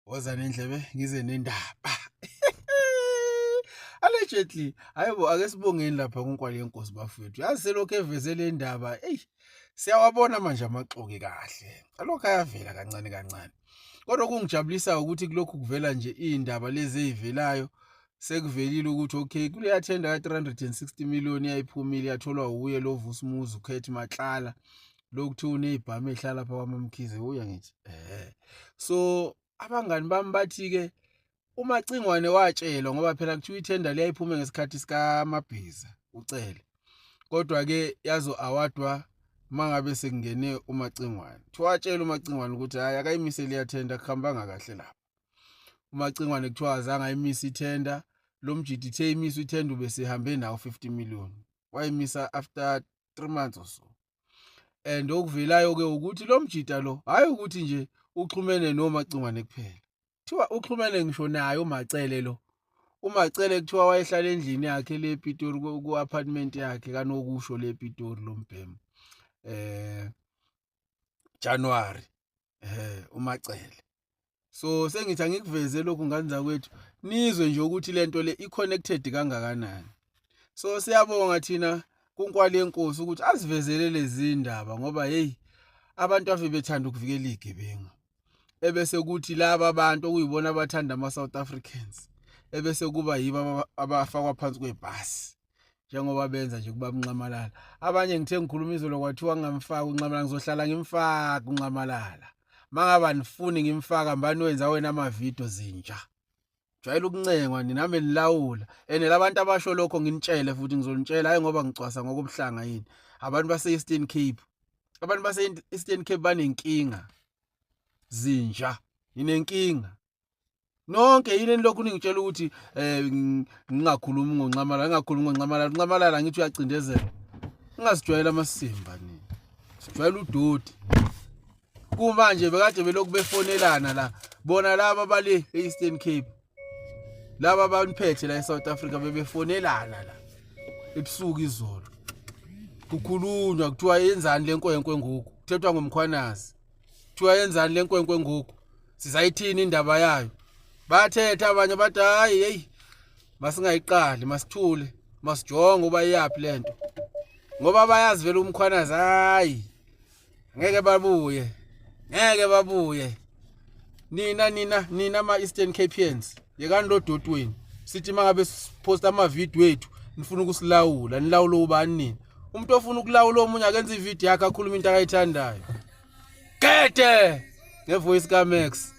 Woza nendlebe ngize nendaba. Allegedly, hayibo ake sibongeni lapha kuNkwali yenkosi bafethu. Yazi selokhu eveze le ndaba, eyi siyawabona manje amaxoki kahle. Alokhu ayavela kancane kancane. Kodwa okungijabulisa ukuthi kulokhu kuvela nje iy'ndaba lezi ey'velayo sekuvelile ukuthi okay kuleya tender ka-360 million yayiphumile yatholwa wuye lo Vusumuzi uKhethi Matlala lokuthiwa uney'bhamu ey'hlala lapha kwaMamkhize uya ngithi eh so abangani bami bathi-ke uMacingwane watshelwa ngoba phela kuthiwa ithenda liyayiphume ngesikhathi sikaMabhiza uCele kodwa-ke yazo-awadwa mangabe sekungene uMacingwane kuthiwa watshela uMacingwane ukuthi hhayi akayimise leya thenda kuhambanga kahle lapha uMacingwane kuthiwa azange ayimise ithenda lo mjidi ithe imiswe ithenda ubesehambe nawo 50 million wayimisa after 3 months or so and okuvelayo ke ukuthi lo mjida lo hayi ukuthi nje uxhumene noMacingwane kuphela kuthiwa uxhumene ngisho naye uMacele lo uMacele kuthiwa wayehlala endlini yakhe le Pitori ku apartment yakhe kanokusho le Pitori lo mbhemu eh January eh uMacele so sengithi angikuveze lokhu ngane zakwethu nizwe nje ukuthi lento le i-connected kangakanani so siyabonga thina kunkwali yenkosi ukuthi asivezele lezi ndaba ngoba hey abantu ave bethanda ukuvikela izigebengu ebese kuthi laba abantu okuyibona abathanda ama-South Africans ebese kuba yibo abafakwa phansi kwebhasi njengoba benza nje kuba uNxamalala abanye ngithe ngikhuluma izolo kwathiwa ngingamfaki uNxamalala ngizohlala ngimfaka uNxamalala mangaba nifuni ngimfaka mbani wenza wena amavidiyo zinja jwayela ukuncengwa nami nilawula and labantu abasho lokho nginitshele futhi ngizonitshela hayi ngoba ngicwasa ngokubuhlanga yini abantu base-Eastern Cape abantu base-Eastern Cape banenkinga zinja ninenkinga nonke yini enilokhu ningitshela ukuthi eh ngingakhulumi ngoNxamalala ngingakhulumi ngoNxamalala uNxamalala ngithi uyacindezela ngingasijwayela amasimba nini sijwayela udoti kumanje bekade belokhu befonelana la bona laba bale e-Eastern Cape laba baniphethe la eSouth Africa bebefonelana la ebusuku izolo kukhulunywa kuthiwa yenzani lenkwenkwe ngoku kuthethwa ngomkhwanazi kuthiwa yenzani lenkwenkwe ngoku sizayithini indaba yayo bathetha abanye bathi hayi hey masingayiqali masithule masijonge uba iyaphi lento ngoba bayazi vele umkhwanazi hayi ngeke babuye ngeke babuye nina nina nina ama Eastern Capians yekani lo doti wenu sithi mangabe siposta ama video ethu nifuna ukusilawula nilawula ubani nina umuntu ofuna ukulawula omunye akenza ivideo yakhe akhuluma into akayithandayo gede ngevoice kaMax.